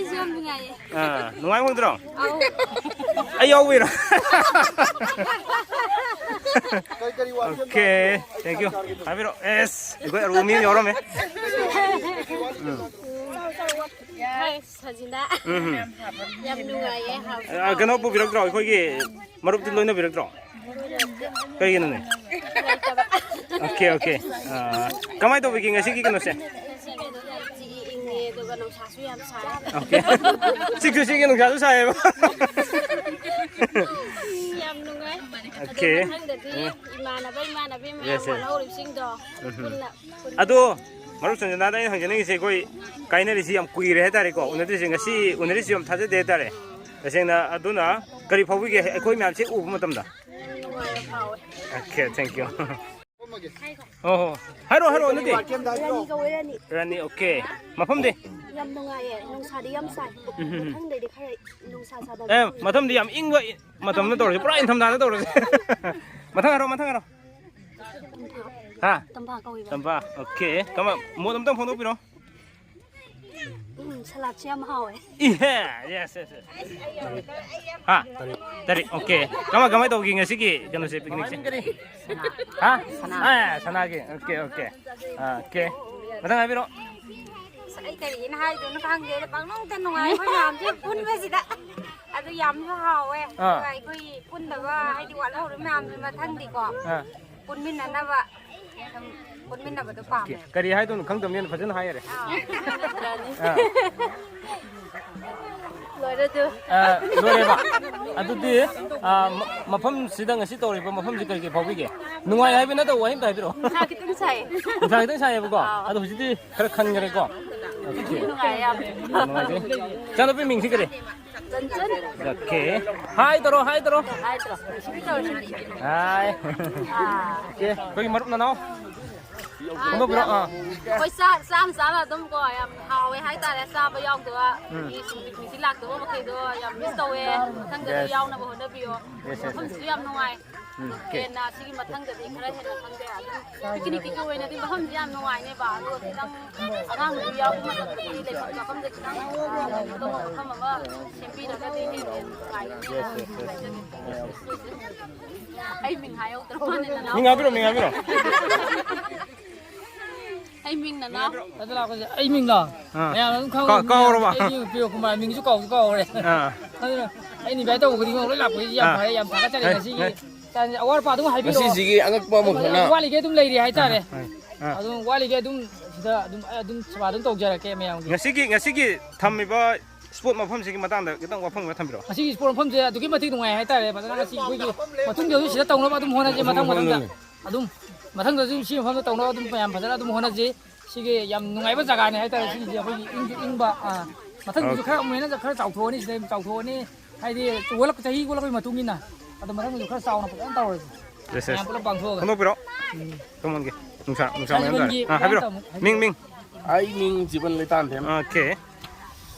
ꯑꯩꯁꯨ ꯌꯥꯝ ꯅꯨꯡꯉꯥꯏꯌꯦ꯫ ꯑꯥ, ꯅꯨꯡꯉꯥꯏ ꯐꯪꯗ꯭ꯔꯣ? ꯑꯧ꯫ ꯑꯩ ꯌꯥꯎꯕꯩꯔꯣ? Okay, thank you. ꯍꯥꯏꯕꯤꯔꯣ꯫ ꯑꯦꯁ, ꯑꯩꯈꯣꯏ ꯑꯔꯨꯕ ꯃꯤ ꯑꯃ ꯌꯥꯎꯔꯝꯃꯦ꯫ ꯎꯝ꯫ ꯍꯥꯏ, ꯁꯖꯤꯅꯥ꯫ ꯎꯝ꯫ ꯌꯥꯝ ꯅꯨꯡꯉꯥꯏꯌꯦ, ꯍꯥꯎꯁꯨ ꯑ, ꯀꯩꯅꯣ ꯍꯥꯎꯋꯦ꯫ ꯄꯨꯕꯤꯔꯛꯇ꯭ꯔꯣ? ꯑꯩꯈꯣꯏꯒꯤ ꯃꯔꯨꯞꯇꯤ ꯂꯣꯏꯅꯕꯤꯔꯛꯇ꯭ꯔꯣ? ꯀꯩꯒꯤꯅꯣꯅꯦ? ꯂꯩꯇꯕ꯫ Okay, okay. ꯑꯥ, ꯀꯃꯥꯏꯅ ꯇꯧꯕꯤꯒꯦ ꯉꯁꯤꯒꯤ ꯀꯩꯅꯣꯁꯦ? ꯉꯁꯤꯒꯤꯗꯣ ꯌꯥꯝ ꯆꯤꯛꯏ ꯏꯪꯉꯦ, ꯑꯗꯨꯒ ꯅꯨꯡꯁꯥꯁꯨ ꯌꯥꯝ ꯁꯥꯏ꯫ Okay. ꯆꯤꯛꯁꯨ ꯆꯤꯛꯏ, ꯅꯨꯡꯁꯥꯁꯨ ꯁꯥꯏꯌꯦꯕ꯫ ꯌꯥꯝ ꯅꯨꯡꯉꯥꯏ꯫ Okay. ꯑꯗꯣ ꯃꯊꯪꯗꯗꯤ ꯎꯝ꯫ ꯏꯃꯥꯟꯅꯕ ꯏꯃꯥꯟꯅꯕꯤ ꯃꯌꯥꯝ Yes, yes. ꯍꯣꯠꯅꯍꯧꯔꯤꯕꯁꯤꯡꯗꯣ ꯎꯝ꯫ ꯄꯨꯟꯅ ꯑꯗꯣ ꯃꯔꯨꯞ ꯁꯟꯖꯅꯥꯗ ꯑꯩꯅ ꯍꯪꯖꯅꯤꯡꯉꯤꯁꯦ, ꯑꯩꯈꯣꯏ ꯀꯥꯏꯅꯔꯤꯁꯤ ꯌꯥꯝ ꯀꯨꯏꯔꯦ ꯍꯥꯏꯇꯥꯔꯦꯀꯣ, ꯎꯅꯗ꯭ꯔꯤꯁꯦ, ꯉꯁꯤ ꯎꯅꯔꯤꯁꯤ ꯌꯥꯝ ꯊꯥꯖꯗꯦ ꯍꯥꯏꯇꯥꯔꯦ꯫ ꯇꯁꯦꯡꯅ ꯑꯗꯨꯅ ꯀꯔꯤ ꯐꯥꯎꯕꯤꯒꯦ ꯑꯩꯈꯣꯏ ꯃꯌꯥꯝꯁꯦ ꯎꯕ ꯃꯇꯝꯗ? ꯅꯨꯡꯉꯥꯏꯕ ꯐꯥꯎꯋꯦ꯫ Okay, thank you. ꯍꯣ, ꯍꯣ꯫ ꯍꯥꯏꯔꯣ, ꯍꯥꯏꯔꯣ, ꯅꯠꯇꯦ꯫ ꯔꯥꯅꯤ ꯀꯧꯋꯦ, ꯔꯥꯅꯤ꯫ ꯔꯥꯅꯤ, okay꯫ ꯃꯐꯝꯗꯤ? ꯌꯥꯝ ꯅꯨꯡꯉꯥꯏꯌꯦ, ꯅꯨꯡꯁꯥꯗꯤ ꯌꯥꯝ ꯁꯥꯏ꯫ ꯎꯝ, ꯎꯝ, ꯎꯝ꯫ ꯃꯊꯪꯗꯩꯗꯤ ꯈꯔ ꯅꯨꯡꯁꯥ ꯁꯥꯗꯕ ꯑꯦ, ꯇꯧꯁꯦ꯫ ꯃꯊꯪꯗꯤ ꯌꯥꯝ ꯏꯪꯕ ꯏ-, ꯃꯇꯝꯗ ꯇꯧꯔꯁꯤ, ꯄꯨꯔꯥ ꯏꯪꯊꯝꯊꯥꯗ ꯇꯧꯔꯁꯤ꯫ ꯃꯊꯪ ꯍꯥꯏꯔꯣ, ꯃꯊꯪ ꯍꯥꯏꯔꯣ꯫ ꯇꯝꯐꯥ꯫ ꯍꯥ? ꯇꯝꯐꯥ ꯀꯧꯋꯦꯕ꯫ ꯇꯝꯐꯥ, okay꯫ ꯀꯃ-, ꯃꯣꯠ ꯑꯝꯇꯪ ꯐꯣꯡꯗꯣꯛꯄꯤꯔꯣ꯫ ꯎꯝ, ꯁꯂꯥꯗꯁꯦ ꯌꯥꯝ ꯍꯥꯎꯋꯦ꯫ ꯏꯍꯦ! Yes, yes, yes. ꯍꯥ? ꯇꯔꯦꯠ꯫ ꯇꯔꯦꯠ, okay꯫ ꯀꯃꯥꯏ, ꯀꯃꯥꯏ ꯇꯧꯈꯤ ꯉꯁꯤꯒꯤ ꯀꯩꯅꯣꯁꯦ, picnicꯁꯦ? ꯁꯅꯥ꯫ ꯍꯥ? ꯁꯅꯥ꯫ ꯑꯦ, ꯁꯅꯥꯒꯤ꯫ Okay, okay꯫ ꯑꯥ, okay꯫ ꯃꯊꯪ ꯍꯥꯏꯕꯤꯔꯣ꯫ ꯑꯁ, ꯑꯩ ꯀꯔꯤꯅ ꯍꯥꯏꯗꯣꯏꯅꯣ ꯈꯪꯗꯦꯗ, ꯄꯪꯅꯨꯡꯗ ꯅꯨꯡꯉꯥꯏ ꯑꯩꯈꯣꯏ ꯃꯌꯥꯝꯁꯦ ꯄꯨꯟꯕꯁꯤꯗ꯫ ꯑꯗꯨ ꯌꯥꯝꯁꯨ ꯍꯥꯎꯋꯦ꯫ ꯑꯥ꯫ ꯑꯗꯨꯒ ꯑꯩꯈꯣꯏ ꯄꯨꯟꯗꯕ, ꯍꯥꯏꯗꯤ ꯋꯥꯠꯍꯧꯔꯤꯕ ꯃꯌꯥꯝꯗꯨ ꯃꯊꯪꯗꯤꯀꯣ, ꯑꯥ꯫ ꯄꯨꯟꯃꯤꯟꯅꯅꯕ ꯁꯨꯝ ꯄꯨꯟꯃꯤꯟꯅꯕꯗꯣ ꯄꯥꯝꯃꯦ꯫ ꯀꯔꯤ ꯍꯥꯏꯗꯣꯏꯅꯣ ꯈꯪꯗꯕꯅꯤꯅ ꯐꯖꯅ ꯍꯥꯏꯌꯔꯦ꯫ ꯑꯥ꯫ ꯑꯥ꯫ ꯂꯣꯏꯔꯦ ꯑꯗꯨ꯫ ꯑꯥ, ꯂꯣꯏꯔꯦꯕ? ꯑꯗꯨꯗꯤ, ꯑꯥ, ꯃ-, ꯃꯐꯝꯁꯤꯗ ꯉꯁꯤ ꯇꯧꯔꯤꯕ ꯃꯐꯝꯁꯤ ꯀꯔꯤ ꯀꯔꯤ ꯐꯥꯎꯕꯤꯒꯦ? ꯅꯨꯡꯉꯥꯏ ꯍꯥꯏꯕ ꯅꯠꯇꯕ ꯋꯥꯍꯩ ꯑꯝꯇ ꯍꯥꯏꯕꯤꯔꯛꯑꯣ꯫ ꯅꯨꯡꯁꯥ ꯈꯤꯇꯪ ꯁꯥꯏ꯫ ꯅꯨꯡꯁꯥ ꯈꯤꯇꯪ ꯁꯥꯏꯌꯦꯕꯀꯣ? ꯑꯥ꯫ ꯑꯗꯣ ꯍꯧꯖꯤꯛꯇꯤ ꯈꯔ ꯈꯟꯈꯔꯦꯀꯣ? Okay꯫ ꯅꯨꯡꯉꯥꯏ ꯌꯥꯝ꯫ ꯅꯨꯡꯉꯥꯏꯖꯩ꯫ ꯏꯆꯥꯅꯨꯄꯤ ꯃꯤꯡꯁꯤ ꯀꯔꯤ? ꯆꯟꯆꯟ꯫ Okay꯫ Hi ꯇꯧꯔꯣ, hi ꯇꯧꯔꯣ꯫ Hi ꯇꯧꯔꯣ꯫ Hi꯫ ꯑꯥ꯫ Okay, ꯑꯩꯈꯣꯏꯒꯤ ꯃꯔꯨꯞ ꯅꯅꯥꯎ꯫ ꯐꯣꯡꯗꯣꯛꯄꯤꯔꯣ꯫ ꯑꯥ꯫ ꯑꯩꯈꯣꯏ ꯆꯥꯛ ꯆꯥꯝ ꯆꯥꯝ ꯑꯗꯨꯝ ꯀꯣ, ꯌꯥꯝ ꯍꯥꯎꯋꯦ ꯍꯥꯏꯇꯥꯔꯦ꯫ ꯆꯥꯕ ꯌꯥꯎꯗꯕ, ꯎꯝ꯫ ꯑꯩꯈꯣꯏꯒꯤ ꯁꯨꯝ picnicꯁꯤ ꯂꯥꯛꯇꯕ ꯃꯈꯩꯗꯣ ꯌꯥꯝ miss ꯇꯧꯋꯦ꯫ ꯃꯊꯪꯗꯗꯤ Yes꯫ ꯌꯥꯎꯅꯕ ꯍꯣꯠꯅꯕꯤꯌꯣ꯫ Yes, yes, yes꯫ ꯃꯐꯝꯁꯤꯁꯨ ꯌꯥꯝ ꯅꯨꯡꯉꯥꯏ꯫ ꯍꯦꯟꯅ ꯁꯤꯒꯤ ꯃꯊꯪꯗꯗꯤ ꯈꯔ ꯍꯦꯟꯅ ꯈꯪꯖꯩ꯫ ꯑꯗꯨꯝ ꯄꯤꯛꯅꯤꯛꯀꯤ ꯑꯣꯏꯅꯗꯤ ꯃꯐꯝꯁꯦ ꯌꯥꯝ ꯅꯨꯡꯉꯥꯏꯅꯦꯕ, ꯑꯗꯣ ꯈꯤꯇꯪ ꯑꯉꯥꯡ ꯅꯨꯄꯤ ꯌꯥꯎꯕ ꯃꯇꯝꯗꯗꯤ ꯂꯩꯐꯝ ꯆꯥꯐꯝꯗ ꯈꯤꯇꯪ ꯀꯩꯅꯣ ꯇꯧꯕ ꯃꯐꯝ ꯑꯃ ꯁꯦꯝꯕꯤꯔꯒꯗꯤ ꯍꯦꯟꯅ ꯍꯦꯟꯅ ꯅꯨꯡꯉꯥꯏꯒꯅꯤ ꯍꯥꯏꯖꯒꯦ꯫ ꯑꯩ ꯃꯤꯡ ꯍꯥꯏꯍꯧꯗ꯭ꯔ ꯃꯥꯜꯂꯦ, ꯅꯅꯥꯎ꯫ ꯃꯤꯡ ꯍꯥꯏꯕꯤꯔꯣ, ꯃꯤꯡ ꯍꯥꯏꯕꯤꯔꯣ꯫ ꯑꯩ ꯃꯤꯡ ꯅꯅꯥꯎ꯫ ꯑꯗ ꯂꯥꯛꯄꯁꯦ ꯑꯩ ꯃꯤꯡꯂꯣ? ꯑꯥ꯫ ꯃꯌꯥꯝ ꯑꯗꯨꯝ ꯈꯪꯉꯝꯒꯅꯤ꯫ ꯀꯥ-, ꯀꯥꯎꯔꯕ? ꯑꯩ ꯃꯤꯡ ꯄꯤꯌꯣ ꯀꯨꯃꯥꯔ, ꯃꯤꯡꯁꯨ ꯀꯥꯎꯁꯨ ꯀꯥꯎꯔꯦ꯫ ꯑꯥ꯫ ꯑꯗꯨꯅ ꯑꯩꯅ invite ꯇꯧꯕ ꯈꯨꯗꯤꯡꯃꯛ ꯂꯣꯏ ꯂꯥꯛꯄꯒꯤ ꯌꯥꯝ ꯑꯥ꯫ ꯐꯔꯦ, ꯌꯥꯝ ꯊꯥꯒꯠꯆꯔꯤ꯫ ꯍꯩ, ꯉꯁꯤꯒꯤ ꯍꯩ꯫ ꯆꯥꯟꯁꯦ ꯑꯋꯥꯠ ꯑꯄꯥ ꯑꯗꯨꯝ ꯍꯥꯏꯕꯤꯔꯛꯑꯣ꯫ ꯉꯁꯤꯁꯤꯒꯤ ꯑꯉꯛꯄ ꯑꯃ ꯑꯗꯨꯝ ꯈꯔꯅ ꯋꯥꯠꯂꯤꯒꯦ ꯑꯗꯨꯝ ꯂꯩꯔꯤ ꯍꯥꯏꯇꯥꯔꯦ꯫ ꯑꯥ, ꯑꯥ꯫ ꯑꯗꯨꯝ ꯋꯥꯠꯂꯤꯒꯦ ꯑꯗꯨꯝ ꯁꯤꯗ ꯑꯗꯨꯝ, ꯑꯩ ꯑꯗꯨꯝ ꯁꯦꯕꯥ ꯑꯗꯨꯝ ꯇꯧꯖꯔꯛꯀꯦ ꯃꯌꯥꯝꯒꯤ꯫ ꯉꯁꯤꯒꯤ, ꯉꯁꯤꯒꯤ ꯊꯝꯃꯤꯕ sport ꯃꯐꯝꯁꯤꯒꯤ ꯃꯇꯥꯡꯗ ꯈꯤꯇꯪ ꯋꯥꯐꯝ ꯑꯃ ꯊꯝꯕꯤꯔꯛꯑꯣ꯫ ꯉꯁꯤꯒꯤ sport ꯃꯐꯝꯁꯦ ꯑꯗꯨꯛꯀꯤ ꯃꯇꯤꯛ ꯅꯨꯡꯉꯥꯏ ꯍꯥꯏꯇꯥꯔꯦ꯫ ꯐꯖꯅ ꯉꯁꯤ ꯑꯩꯈꯣꯏꯒꯤ ꯃꯇꯨꯡꯗꯁꯨ ꯁꯤꯗ ꯇꯧꯅꯕ ꯑꯗꯨꯝ ꯍꯣꯠꯅꯁꯤ, ꯃꯊꯪ ꯃꯊꯪꯗ꯫ ꯑꯗꯨꯝ ꯃꯊꯪꯗꯁꯨ ꯁꯤ ꯃꯐꯝꯗ ꯇꯧꯅꯕ ꯑꯗꯨꯝ ꯃꯌꯥꯝ ꯐꯖꯅ ꯑꯗꯨꯝ ꯍꯣꯠꯅꯁꯤ꯫ ꯁꯤꯒꯤ ꯌꯥꯝ ꯅꯨꯡꯉꯥꯏꯕ ꯖꯒꯥꯅꯤ ꯍꯥꯏꯇꯥꯔꯦ꯫ ꯁꯤꯒꯤꯁꯦ ꯑꯩꯈꯣꯏꯒꯤ ꯏꯪꯁꯨ ꯏꯪꯕ, ꯑꯥ, ꯃꯊꯪꯒꯤꯁꯨ ꯑꯣꯀꯦ꯫ ꯈꯔ ꯑꯃꯨꯛ ꯍꯦꯟꯅ ꯈꯔ ꯆꯥꯎꯊꯣꯛꯑꯅꯤ, ꯁꯤꯗꯩ ꯆꯥꯎꯊꯣꯛꯑꯅꯤ꯫ ꯍꯥꯏꯗꯤ ꯆꯍꯤ ꯑꯣꯜꯂꯛꯄ, ꯆꯍꯤ ꯑꯣꯜꯂꯛꯄꯒꯤ ꯃꯇꯨꯡ ꯏꯟꯅ꯫ ꯑꯗꯣ ꯃꯊꯪꯒꯤꯁꯨ ꯈꯔ ꯆꯥꯎꯅ ꯐꯖꯅ ꯇꯧꯔꯁꯤ꯫ Yes, yes. ꯃꯌꯥꯝ ꯄꯨꯂꯞ ꯄꯥꯡꯊꯣꯛꯑꯒ꯫ ꯈꯪꯗꯣꯛꯄꯤꯔꯣ꯫ ꯎꯝ꯫ ꯇꯨꯝꯍꯟꯒꯦ꯫ ꯅꯨꯡꯁꯥ, ꯅꯨꯡꯁꯥ ꯃꯌꯥꯝ ꯁꯥꯖꯤꯕꯟꯒꯤ ꯇꯥꯔꯦ꯫ ꯑꯥ, ꯍꯥꯏꯕꯤꯔꯣ꯫ ꯃꯤꯡ, ꯃꯤꯡ꯫ ꯑꯩ ꯃꯤꯡ ꯖꯤꯕꯟ ꯂꯩꯇꯥꯟꯊꯦꯝ꯫ ꯑꯣꯀꯦ꯫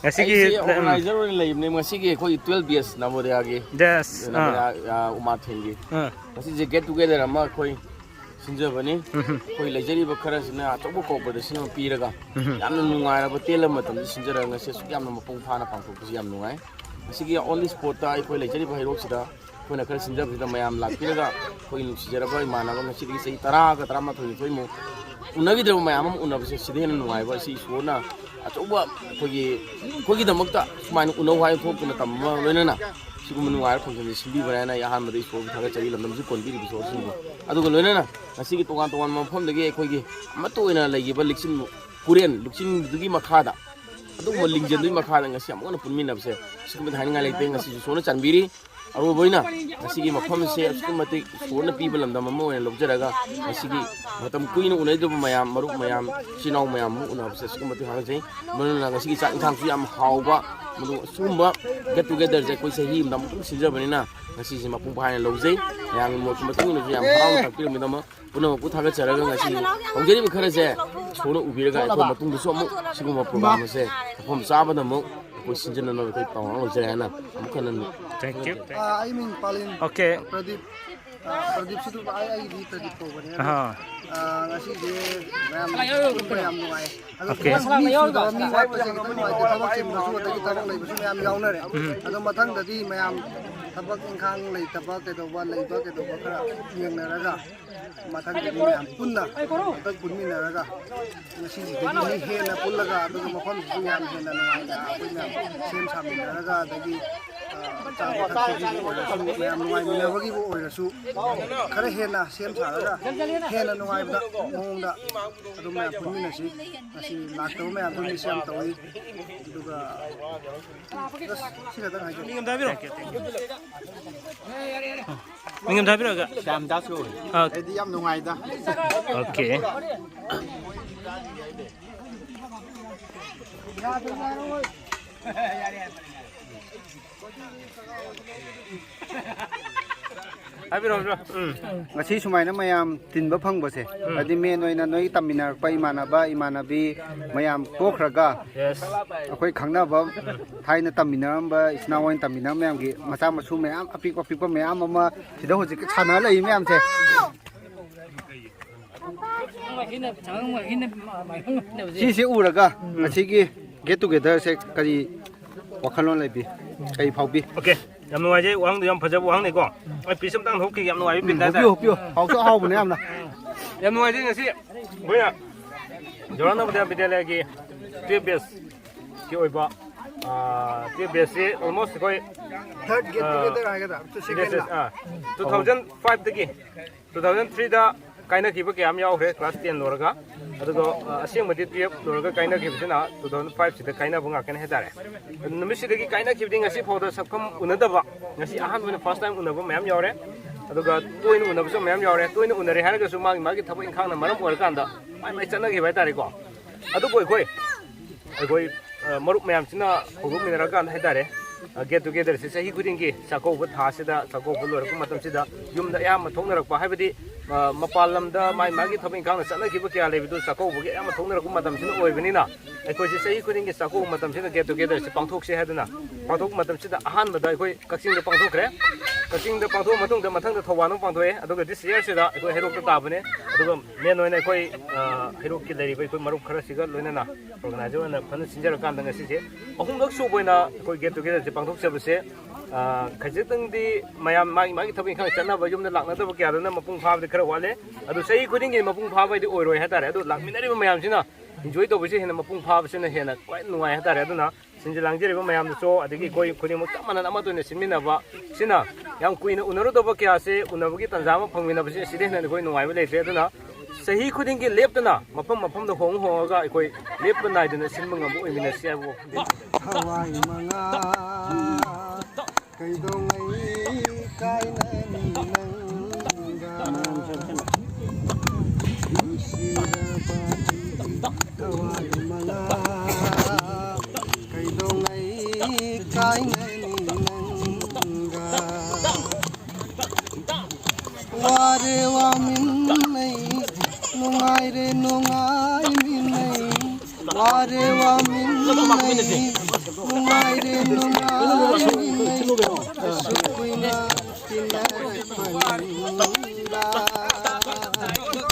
ꯉꯁꯤꯒꯤ ꯑꯩꯁꯦ ꯂ-, ꯎꯝ꯫ Organizer ꯑꯣꯏꯅ ꯂꯩꯕꯅꯦ ꯉꯁꯤꯒꯤ ꯑꯩꯈꯣꯏ twelve batch ꯅꯕꯣꯗꯤꯌꯥꯒꯤ꯫ ꯌꯦꯁ, ꯅꯕꯣꯗꯤꯌꯥ, ꯑꯥ꯫ ꯑꯥ, ꯎꯃꯥꯊꯦꯟꯒꯤ꯫ ꯑꯥ꯫ ꯉꯁꯤꯁꯦ get together ꯑꯃ ꯑꯩꯈꯣꯏ ꯁꯤꯟꯖꯕꯅꯤ꯫ ꯎꯝ꯫ ꯑꯩꯈꯣꯏ ꯂꯩꯖꯔꯤꯕ ꯈꯔꯁꯤꯅ ꯑꯆꯧꯕ cooperation ꯑꯃ ꯄꯤꯔꯒ ꯎꯝ꯫ ꯌꯥꯝꯅ ꯅꯨꯡꯉꯥꯏꯔꯕ ꯇꯦꯜꯂꯕ ꯃꯇꯝꯗ ꯁꯤꯟꯖꯔꯒ ꯉꯁꯤ ꯑꯁꯨꯛ ꯌꯥꯝꯅ ꯃꯄꯨꯡ ꯐꯥꯅ ꯄꯥꯡꯊꯣꯛꯄꯁꯤ ꯌꯥꯝ ꯅꯨꯡꯉꯥꯏ꯫ ꯉꯁꯤꯒꯤ on the spot ꯑꯩꯈꯣꯏ ꯂꯩꯖꯔꯤꯕ ꯍꯩꯔꯣꯛꯁꯤꯗ ꯑꯩꯈꯣꯏꯅ ꯈꯔ ꯁꯤꯟꯖꯕꯁꯤꯗ ꯃꯌꯥꯝ ꯂꯥꯛꯄꯤꯔꯒ ꯑꯩꯈꯣꯏꯒꯤ ꯅꯨꯡꯁꯤꯖꯔꯕ ꯏꯃꯥꯟꯅꯕ ꯉꯁꯤꯗꯒꯤ ꯆꯍꯤ ꯇꯔꯥꯒ ꯇꯔꯥꯃꯥꯊꯣꯏ ꯅꯤꯊꯣꯏꯃꯨꯛ ꯎꯅꯈꯤꯗ꯭ꯔꯕ ꯃꯌꯥꯝ ꯑꯃ ꯎꯅꯕꯁꯦ ꯁꯤꯗ ꯍꯦꯟꯅ ꯅꯨꯡꯉꯥꯏꯕ ꯑꯁꯤ ꯏꯁꯣꯔꯅ ꯑꯆꯧꯕ ꯑꯩꯈꯣꯏꯒꯤ, ꯑꯩꯈꯣꯏꯒꯤꯗꯃꯛꯇ ꯁꯨꯃꯥꯏꯅ ꯎꯅꯧ ꯍꯥꯏꯅ ꯊꯣꯛꯇꯨꯅ ꯇꯝꯕ ꯂꯣꯏꯅꯅ ꯁꯤꯒꯨꯝꯕ ꯅꯨꯡꯉꯥꯏꯕ function ꯁꯤꯟꯕꯤꯕꯅꯦ ꯍꯥꯏꯅ ꯑꯩ ꯑꯍꯥꯟꯕꯗ ꯏꯁꯣꯔꯕꯨ ꯊꯥꯒꯠꯆꯔꯤ, ꯂꯝꯗꯝꯁꯨ ꯀꯣꯟꯕꯤꯔꯤꯕ ꯏꯁꯣꯔꯁꯤꯡꯕꯨ꯫ ꯑꯗꯨꯒ ꯂꯣꯏꯅꯅ ꯉꯁꯤꯒꯤ ꯇꯣꯉꯥꯟ ꯇꯣꯉꯥꯟꯕ ꯃꯐꯝꯗꯒꯤ ꯑꯩꯈꯣꯏꯒꯤ ꯑꯃꯠꯇ ꯑꯣꯏꯅ ꯂꯩꯈꯤꯕ ꯂꯤꯛꯁꯤꯟ ꯄꯨꯔꯦꯟ ꯂꯨꯆꯤꯡꯗꯨꯒꯤ ꯃꯈꯥꯗ, ꯑꯗꯨꯒꯨꯝꯕ ꯂꯤꯡꯖꯦꯜꯗꯨꯒꯤ ꯃꯈꯥꯗ ꯉꯁꯤ ꯑꯃꯨꯛ ꯍꯟꯅ ꯄꯨꯟꯃꯤꯟꯅꯕꯁꯦ ꯑꯁꯨꯛꯀꯤ ꯃꯇꯤꯛ ꯍꯥꯏꯅꯤꯡꯉꯥꯏ ꯂꯩꯇꯦ꯫ ꯉꯁꯤꯁꯨ ꯏꯁꯣꯔꯅ ꯆꯥꯟꯕꯤꯔꯤ꯫ ꯑꯔꯣꯏꯕ ꯑꯣꯏꯅ ꯉꯁꯤꯒꯤ ꯃꯐꯝꯁꯦ ꯑꯁꯨꯛꯀꯤ ꯃꯇꯤꯛ ꯏꯁꯣꯔꯅ ꯄꯤꯕ ꯂꯝꯗꯝ ꯑꯃ ꯑꯣꯏꯅ ꯂꯧꯖꯔꯒ ꯉꯁꯤꯒꯤ ꯃꯇꯝ ꯀꯨꯏꯅ ꯎꯅꯗꯕ ꯃꯌꯥꯝ, ꯃꯔꯨꯞ ꯃꯌꯥꯝ, ꯏꯆꯤꯜ ꯏꯅꯥꯎ ꯃꯌꯥꯝ ꯑꯃ ꯎꯅꯕꯁꯦ ꯑꯁꯨꯛꯀꯤ ꯃꯇꯤꯛ ꯍꯔꯥꯎꯖꯩ꯫ ꯃꯔꯨ ꯑꯣꯏꯅ ꯉꯁꯤꯒꯤ ꯆꯥꯛ ꯏꯟꯁꯥꯡꯁꯨ ꯌꯥꯝ ꯍꯥꯎꯕ, ꯃꯗꯨ ꯑꯁꯤꯒꯨꯝꯕ get togetherꯁꯦ ꯑꯩꯈꯣꯏ ꯆꯍꯤ ꯑꯃꯗ ꯑꯃꯨꯛꯇꯪ ꯁꯤꯟꯖꯕꯅꯤꯅ ꯉꯁꯤꯁꯦ ꯃꯄꯨꯡ ꯐꯥꯅ ꯂꯧꯖꯩ꯫ ꯃꯌꯥꯝꯒꯤ ꯃꯣꯠꯀꯤ ꯃꯇꯨꯡ ꯏꯟꯅꯁꯨ ꯌꯥꯝ ꯍꯔꯥꯎꯅ ꯇꯥꯛꯄꯤꯔꯝꯃꯤꯗꯃꯛ ꯄꯨꯝꯅꯃꯛꯄꯨ ꯊꯥꯒꯠꯆꯔꯒ ꯉꯁꯤ ꯇꯧꯖꯔꯤꯕ ꯈꯔꯁꯦ ꯏꯁꯣꯔꯅ ꯎꯕꯤꯔꯒ ꯑꯩꯈꯣꯏ ꯃꯇꯨꯡꯗꯁꯨ ꯑꯃꯨꯛ ꯁꯤꯒꯨꯝꯕ program ꯑꯁꯦ ꯃꯐꯝ ꯆꯥꯕꯗ ꯑꯃꯨꯛ ꯑꯩꯈꯣꯏ ꯁꯤꯟꯖꯅꯅꯕ ꯑꯩꯈꯣꯏ ꯇꯧꯔ ꯂꯧꯖꯩ ꯍꯥꯏꯅ ꯑꯃꯨꯛ ꯍꯟꯅ Thank you. ꯑꯥ, ꯑꯩ ꯃꯤꯡ ꯄꯥꯂꯤꯟ ꯑꯣꯀꯦ꯫ ꯄ꯭ꯔꯗꯤꯞ꯫ ꯄ꯭ꯔꯗꯤꯞꯁꯤꯗ ꯑꯩ ꯑꯩꯒꯤꯗꯤ ꯄ꯭ꯔꯗꯤꯞ ꯀꯧꯕꯅꯦ꯫ ꯑꯗꯣ, ꯑꯥ꯫ ꯑꯥ, ꯉꯁꯤꯁꯦ ꯃꯌꯥꯝ ꯄꯨꯟꯕ ꯌꯥꯝ ꯅꯨꯡꯉꯥꯏ꯫ ꯑꯗꯣ ꯑꯣꯀꯦ꯫ ꯃꯤ ꯁꯨꯗꯕ, ꯃꯤ ꯋꯥꯠꯄꯁꯦ ꯈꯤꯇꯪ ꯅꯨꯡꯉꯥꯏꯇꯦ꯫ ꯊꯕꯛ ꯆꯤꯟꯕꯁꯨ ꯑꯗꯒꯤ ꯊꯕꯛ ꯂꯩꯕꯁꯨ ꯃꯌꯥꯝ ꯌꯥꯎꯅꯔꯦ꯫ ꯎꯝ꯫ ꯑꯗꯣ ꯃꯊꯪꯗꯗꯤ ꯃꯌꯥꯝ ꯊꯕꯛ ꯏꯪꯈꯥꯡ ꯂꯩꯇꯕ ꯀꯩꯗꯧꯕ, ꯂꯩꯕ ꯀꯩꯗꯧꯕ ꯈꯔ ꯌꯦꯡꯅꯔꯒ ꯃꯊꯪꯗꯗꯤ ꯃꯌꯥꯝ ꯄꯨꯟꯅ ꯑꯝꯇꯪ ꯄꯨꯟꯃꯤꯟꯅꯔꯒ ꯉꯁꯤꯁꯤꯗꯒꯤ ꯍꯦꯟꯅ ꯄꯨꯜꯂꯒ ꯑꯗꯨꯒ ꯃꯐꯝꯁꯤꯁꯨ ꯌꯥꯝ ꯍꯦꯟꯅ ꯅꯨꯡꯉꯥꯏꯅ ꯑꯩꯈꯣꯏ ꯃꯌꯥꯝ ꯁꯦꯝ ꯁꯥꯃꯤꯟꯅꯔꯒ ꯑꯗꯒꯤ, ꯑ, ꯆꯥꯕ ꯊꯛꯄꯒꯤꯕꯨ ꯑꯣꯏꯔꯁꯨ ꯃꯌꯥꯝ ꯅꯨꯡꯉꯥꯏꯃꯤꯟꯅꯕꯒꯤꯕꯨ ꯑꯣꯏꯔꯁꯨ ꯈꯔ ꯍꯦꯟꯅ ꯁꯦꯝ ꯁꯥꯔꯒ ꯍꯦꯟꯅ ꯅꯨꯡꯉꯥꯏꯕ ꯃꯑꯣꯡꯗ ꯑꯗꯨꯝ ꯃꯌꯥꯝ ꯄꯨꯟꯃꯤꯟꯅꯁꯤ꯫ ꯉꯁꯤ ꯂꯥꯛꯇꯕ ꯃꯌꯥꯝꯁꯨ ꯃꯤꯁ ꯌꯥꯝ ꯇꯧꯏ꯫ ꯑꯗꯨꯒ ꯑꯁ, ꯁꯤ ꯈꯛꯇꯪ ꯍꯥꯏꯖꯒꯦ꯫ ꯃꯤꯡ ꯑꯝꯇ ꯍꯥꯏꯕꯤꯔꯛꯑꯣ꯫ ꯁ꯭ꯌꯥꯝ ꯗꯥꯁ ꯀꯧꯏ꯫ ꯑꯥ꯫ ꯑꯩꯗꯤ ꯌꯥꯝ ꯅꯨꯡꯉꯥꯏꯗ꯫ ꯑꯣꯀꯦ꯫ ꯍꯥꯏꯕꯤꯔꯣ, ꯍꯥꯏꯕꯤꯔꯣ꯫ ꯎꯝ꯫ ꯉꯁꯤ ꯁꯨꯃꯥꯏꯅ ꯃꯌꯥꯝ ꯇꯤꯟꯕ ꯐꯪꯕꯁꯦ, ꯎꯝ꯫ ꯍꯥꯏꯗꯤ ꯃꯦꯟ ꯑꯣꯏꯅ ꯅꯣꯏ ꯇꯝꯃꯤꯟꯅꯔꯛꯄ ꯏꯃꯥꯟꯅꯕ, ꯏꯃꯥꯟꯅꯕꯤ ꯃꯌꯥꯝ ꯇꯣꯛꯈ꯭ꯔꯒ, ꯌꯦꯁ꯫ ꯑꯩꯈꯣꯏ ꯈꯪꯅꯕ, ꯎꯝ꯫ ꯊꯥꯏꯅ ꯇꯝꯃꯤꯟꯅꯔꯝꯕ, ꯏꯆꯤꯟ ꯏꯅꯥꯎ ꯑꯣꯏꯅ ꯇꯝꯃꯤꯟꯅꯔꯝꯕ ꯃꯌꯥꯝꯒꯤ ꯃꯆꯥ ꯃꯁꯨ ꯃꯌꯥꯝ ꯑꯄꯤꯛꯄ ꯑꯄꯤꯛꯄ ꯃꯌꯥꯝ ꯑꯃ ꯁꯤꯗ ꯍꯧꯖꯤꯛ ꯁꯥꯟꯅ ꯂꯩ ꯃꯌꯥꯝꯁꯦ꯫ ꯁꯤꯁꯦ ꯎꯔꯒ ꯎꯝ꯫ ꯉꯁꯤꯒꯤ ꯒꯦꯠ ꯇꯨꯒꯦꯗꯔꯁꯦ ꯀꯔꯤ ꯋꯥꯈꯜꯂꯣꯟ ꯂꯩꯕꯤ? ꯀꯔꯤ ꯐꯥꯎꯕꯤ? ꯑꯣꯀꯦ, ꯌꯥꯝ ꯅꯨꯡꯉꯥꯏꯖꯩ꯫ ꯋꯥꯍꯪꯗꯣ ꯌꯥꯝ ꯐꯖꯕ ꯋꯥꯍꯪꯅꯤꯀꯣ꯫ ꯑꯩ ꯄꯤꯁ ꯑꯝꯇꯪ ꯂꯧꯊꯣꯛꯈꯤꯒꯦ, ꯌꯥꯝ ꯅꯨꯡꯉꯥꯏꯕ ꯎꯝ, ꯕꯤꯠꯇ ꯍꯨꯞꯄꯤꯌꯨ, ꯍꯥꯏꯇꯥꯔꯦ꯫ ꯍꯨꯞꯄꯤꯌꯨ꯫ ꯍꯥꯎꯁꯨ ꯍꯥꯎꯕꯅꯦ ꯌꯥꯝꯅ꯫ ꯌꯥꯝ ꯅꯨꯡꯉꯥꯏꯖꯩ ꯉꯁꯤ ꯑꯩꯈꯣꯏꯅ ꯖꯋꯥꯍꯔ ꯅꯕꯣꯗꯤꯌꯥ ꯕꯤꯗ꯭ꯌꯥꯂꯌꯥꯒꯤ ꯇꯨꯌꯦꯜꯞ ꯕꯦꯁꯀꯤ ꯑꯣꯏꯕ, ꯑꯥ, ꯇꯨꯌꯦꯜꯞ ꯕꯦꯁꯁꯤ almost ꯑꯩꯈꯣꯏ, ꯊꯥꯔꯠ ꯒꯦꯠ ꯑꯥ, ꯇꯨꯒꯦꯗꯔ ꯍꯥꯏꯒꯗ꯭ꯔꯥ? ꯇꯨ ꯁꯦꯀꯦꯟ ꯂꯥ? ꯑꯥ, ꯇꯨ ꯊꯥꯎꯖꯟ ꯐꯥꯏꯚꯇꯒꯤ ꯇꯨ ꯊꯥꯎꯖꯟ ꯊ꯭ꯔꯤꯗ ꯀꯥꯏꯅꯈꯤꯕ ꯀꯌꯥ ꯑꯃ ꯌꯥꯎꯈ꯭ꯔꯦ, ꯀ꯭ꯂꯥꯁ ꯇꯦꯟ ꯂꯣꯏꯔꯒ꯫ ꯑꯗꯨꯒ, ꯑ, ꯑꯁꯦꯡꯕꯗꯤ ꯇꯨꯌꯦꯜꯞ ꯂꯣꯏꯔꯒ ꯀꯥꯏꯅꯈꯤꯕꯁꯤꯅ ꯇꯨ ꯊꯥꯎꯖꯟ ꯐꯥꯏꯚꯁꯤꯗ ꯀꯥꯏꯅꯕ ꯉꯥꯛꯇꯅꯤ ꯍꯥꯏꯇꯥꯔꯦ꯫ ꯑꯗꯨ ꯅꯨꯃꯤꯠꯁꯤꯗꯒꯤ ꯀꯥꯏꯅꯈꯤꯕꯗꯒꯤ ꯉꯁꯤ ꯐꯥꯎꯗ ꯁꯛꯐꯝ ꯎꯅꯗꯕ, ꯉꯁꯤ ꯑꯍꯥꯟꯕ ꯑꯣꯏꯅ ꯐꯥꯔꯁ ꯇꯥꯏꯝ ꯎꯅꯕ ꯃꯌꯥꯝ ꯌꯥꯎꯔꯦ꯫ ꯑꯗꯨꯒ ꯇꯣꯏꯅ ꯎꯅꯕꯁꯨ ꯃꯌꯥꯝ ꯌꯥꯎꯔꯦ꯫ ꯇꯣꯏꯅ ꯎꯅꯔꯦ ꯍꯥꯏꯔꯒꯁꯨ ꯃꯥꯒꯤ ꯃꯥꯒꯤ ꯊꯕꯛ ꯏꯪꯈꯥꯡꯅ ꯃꯔꯝ ꯑꯣꯏꯔꯀꯥꯟꯗ ꯃꯥꯏ ꯃꯥꯏ ꯆꯠꯅꯈꯤꯕ ꯍꯥꯏꯇꯥꯔꯦꯀꯣ꯫ ꯑꯗꯨꯕꯨ ꯑꯩꯈꯣꯏ, ꯑꯩꯈꯣꯏ, ꯑ, ꯃꯔꯨꯞ ꯃꯌꯥꯝꯁꯤꯅ ꯍꯧꯗꯣꯛꯃꯤꯟꯅꯔꯀꯥꯟꯗ ꯍꯥꯏꯇꯥꯔꯦ, ꯑ, ꯒꯦꯠ ꯇꯨꯒꯦꯗꯔꯁꯦ ꯆꯍꯤ ꯈꯨꯗꯤꯡꯒꯤ ꯆꯥꯛꯀꯧꯕ ꯊꯥꯁꯤꯗ, ꯆꯥꯛꯀꯧꯕ ꯂꯣꯏꯔꯛꯄ ꯃꯇꯝꯁꯤꯗ ꯌꯨꯝꯗ ꯑꯌꯥꯝꯕ ꯊꯣꯛꯅꯔꯛꯄ, ꯍꯥꯏꯕꯗꯤ, ꯑ, ꯃꯄꯥꯟ ꯂꯝꯗ ꯃꯥꯏ ꯃꯥꯒꯤ ꯊꯕꯛ ꯏꯪꯈꯥꯡꯅ ꯆꯠꯅꯈꯤꯕ ꯀꯌꯥ ꯂꯩꯕꯗꯨ ꯆꯥꯛꯀꯧꯕꯒꯤ ꯑꯌꯥꯝꯕ ꯊꯣꯛꯅꯔꯛꯄ ꯃꯇꯝꯁꯤꯅ ꯑꯣꯏꯕꯅꯤꯅ, ꯑꯩꯈꯣꯏꯁꯦ ꯆꯍꯤ ꯈꯨꯗꯤꯡꯒꯤ ꯆꯥꯛꯀꯧꯕ ꯃꯇꯝꯁꯤꯗ ꯒꯦꯠ ꯇꯨꯒꯦꯗꯔꯁꯦ ꯄꯥꯡꯊꯣꯛꯁꯦ ꯍꯥꯏꯗꯨꯅ ꯄꯥꯡꯊꯣꯛꯄ ꯃꯇꯝꯁꯤꯗ ꯑꯍꯥꯟꯕꯗ ꯑꯩꯈꯣꯏ ꯀꯛꯆꯤꯡꯗ ꯄꯥꯡꯊꯣꯛꯈ꯭ꯔꯦ꯫ ꯀꯛꯆꯤꯡꯗ ꯄꯥꯡꯊꯣꯛꯑ ꯃꯇꯨꯡꯗ ꯃꯊꯪꯗ ꯊꯧꯕꯥꯜꯗ ꯑꯃꯨꯛ ꯄꯥꯡꯊꯣꯛꯑꯦ꯫ ꯑꯗꯨꯒ this year ꯁꯤꯗ ꯑꯩꯈꯣꯏ ꯍꯩꯔꯣꯛꯇ ꯇꯥꯕꯅꯦ꯫ ꯑꯗꯨꯒ main ꯑꯣꯏꯅ ꯑꯩꯈꯣꯏ, ꯑ, ꯍꯩꯔꯣꯛꯀꯤ ꯂꯩꯔꯤꯕ ꯑꯩꯈꯣꯏ ꯃꯔꯨꯞ ꯈꯔꯁꯤꯒ ꯂꯣꯏꯅꯅ organizer ꯑꯣꯏꯅ ꯐꯖꯅ ꯁꯤꯟꯖꯔꯀꯥꯟꯗ ꯉꯁꯤꯁꯦ ꯑꯍꯨꯝꯂꯛ ꯁꯨꯕ ꯑꯣꯏꯅ ꯑꯩꯈꯣꯏ get together ꯁꯦ ꯄꯥꯡꯊꯣꯛꯆꯕꯁꯦ, ꯑ, ꯈꯖꯤꯛꯇꯪꯗꯤ ꯃꯌꯥꯝ ꯃꯥꯒꯤ ꯃꯥꯒꯤ ꯊꯕꯛ ꯏꯪꯈꯥꯡ ꯆꯠꯅꯕ ꯌꯨꯝꯗ ꯂꯥꯛꯅꯗꯕ ꯀꯌꯥꯗꯨꯅ ꯃꯄꯨꯡ ꯐꯥꯕꯗꯤ ꯈꯔ ꯋꯥꯠꯂꯦ꯫ ꯑꯗꯨ ꯆꯍꯤ ꯈꯨꯗꯤꯡꯒꯤ ꯃꯄꯨꯡ ꯐꯥꯕ ꯍꯥꯏꯗꯤ ꯑꯣꯏꯔꯣꯏ ꯍꯥꯏꯇꯥꯔꯦ꯫ ꯑꯗꯨ ꯂꯥꯛꯃꯤꯟꯅꯔꯤꯕ ꯃꯌꯥꯝꯁꯤꯅ enjoy ꯇꯧꯕꯁꯦ ꯍꯦꯟꯅ ꯃꯄꯨꯡ ꯐꯥꯕꯁꯤꯅ ꯍꯦꯟꯅ ꯈ꯭ꯋꯥꯏ ꯅꯨꯡꯉꯥꯏ ꯍꯥꯏꯇꯥꯔꯦ꯫ ꯑꯗꯨꯅ ꯁꯤꯟꯖ ꯂꯥꯡꯖꯔꯤꯕ ꯃꯌꯥꯝꯗꯨꯁꯨ, ꯑꯗꯒꯤ ꯑꯩꯈꯣꯏ ꯈꯨꯗꯤꯡꯃꯛ ꯆꯞ ꯃꯥꯟꯅꯅ ꯑꯃꯠꯇ ꯑꯣꯏꯅ ꯁꯤꯟꯃꯤꯟꯅꯕ ꯁꯤꯅ ꯌꯥꯝ ꯀꯨꯏꯅ ꯎꯅꯔꯨꯗꯕ ꯀꯌꯥꯁꯦ ꯎꯅꯕꯒꯤ ꯇꯥꯟꯖꯥ ꯑꯃ ꯐꯪꯃꯤꯟꯅꯕꯁꯦ, ꯑꯁꯤꯗꯩ ꯍꯦꯟꯅ ꯑꯩꯈꯣꯏ ꯅꯨꯡꯉꯥꯏꯕ ꯂꯩꯇ꯭ꯔꯦ꯫ ꯑꯗꯨꯅ ꯆꯍꯤ ꯈꯨꯗꯤꯡꯒꯤ ꯂꯦꯞꯇꯅ ꯃꯐꯝ ꯃꯐꯝꯗ ꯍꯣꯡ ꯍꯣꯡꯉꯒ ꯑꯩꯈꯣꯏ ꯂꯦꯞꯄ ꯅꯥꯏꯗꯅ ꯁꯤꯟꯕ ꯉꯝꯕ ꯑꯣꯏꯃꯤꯟꯅꯁꯤ ꯍꯥꯏꯕ ꯋꯥꯐꯝꯅꯤ꯫ ꯊꯋꯥꯏ ꯃꯉꯥ ꯀꯩꯗꯧꯉꯩ ꯀꯥꯏꯅꯅꯤ ꯅꯪꯒ? ꯅꯨꯡꯁꯤꯔꯕ ꯑꯩꯒꯤ ꯊꯋꯥꯏ ꯃꯉꯥ ꯀꯩꯗꯧꯉꯩ ꯀꯥꯏꯅꯅꯤ ꯅꯪꯒ? ꯋꯥꯔꯦ ꯋꯥꯃꯤꯟꯅꯩ, ꯅꯨꯡꯉꯥꯏꯔꯦ ꯅꯨꯡꯉꯥꯏꯃꯤꯟꯅꯩ, ꯋꯥꯔꯦ ꯋꯥꯃꯤꯟꯅꯩ, ꯅꯨꯡꯉꯥꯏꯔꯦ ꯅꯨꯡꯉꯥꯏꯃꯤꯟꯅꯩ, ꯑꯁꯨꯛ ꯀꯨꯏꯅ ꯇꯤꯟꯅꯔꯛꯄꯅꯤꯗ꯫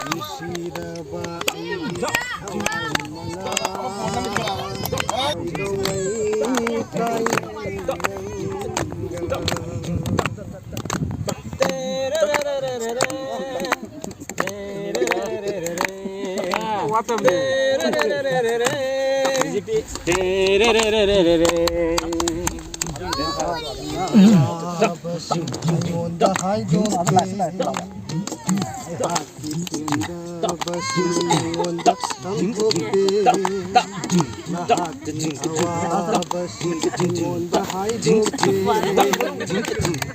ꯅꯨꯡꯁꯤꯔꯕ ꯑꯩꯒꯤ ꯊꯋꯥꯏ ꯃꯉꯥ, ꯀꯩꯗꯧꯉꯩ ꯀꯥꯏꯅꯅꯤ ꯅꯪꯒ? ꯑꯩꯉꯣꯟꯗ ꯍꯥꯏꯗꯣꯛꯀꯦ꯫ ꯑꯩꯉꯣꯟꯗ ꯇꯝꯊꯣꯛꯀꯦ꯫ ꯅꯍꯥꯛꯀꯤ ꯑꯋꯥꯕꯁꯤꯡ ꯑꯩꯉꯣꯟꯗ ꯍꯥꯏꯗꯣꯛꯀꯦ꯫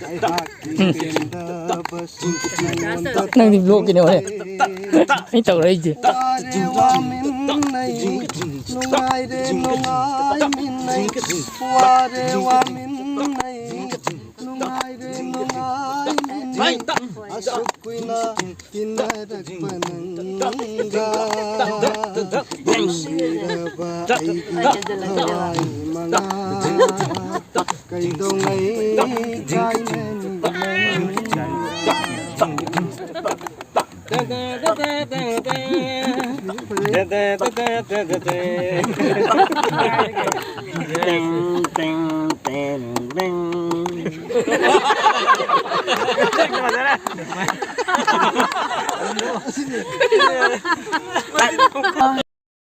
ꯑꯩꯍꯥꯛꯀꯤ ꯄꯦꯟꯗꯕꯁꯤꯡ ꯑꯩꯉꯣꯟꯗ ꯅꯪꯗꯤ ꯕ꯭ꯂꯣꯛꯀꯤꯅꯦ ꯍꯣꯔꯦꯟ꯫ ꯑꯩ ꯇꯧꯔꯛꯏꯁꯦ꯫ ꯋꯥꯔꯦ ꯋꯥꯃꯤꯟꯅꯩ, ꯅꯨꯡꯉꯥꯏꯔꯦ ꯅꯨꯡꯉꯥꯏꯃꯤꯟꯅꯩ, ꯋꯥꯔꯦ ꯋꯥꯃꯤꯟꯅꯩ, ꯅꯨꯡꯉꯥꯏꯔꯦ ꯅꯨꯡꯉꯥꯏꯃꯤꯟꯅꯩ, ꯑꯁꯨꯛ ꯀꯨꯏꯅ ꯇꯤꯟꯅꯔꯛꯄ ꯅꯪꯒ꯫ ꯅꯨꯡꯁꯤꯔꯕ ꯑꯩꯒꯤ ꯊꯋꯥꯏ ꯃꯉꯥ, ꯀꯩꯗꯧꯉꯩ ꯀꯥꯏꯅꯅꯤ?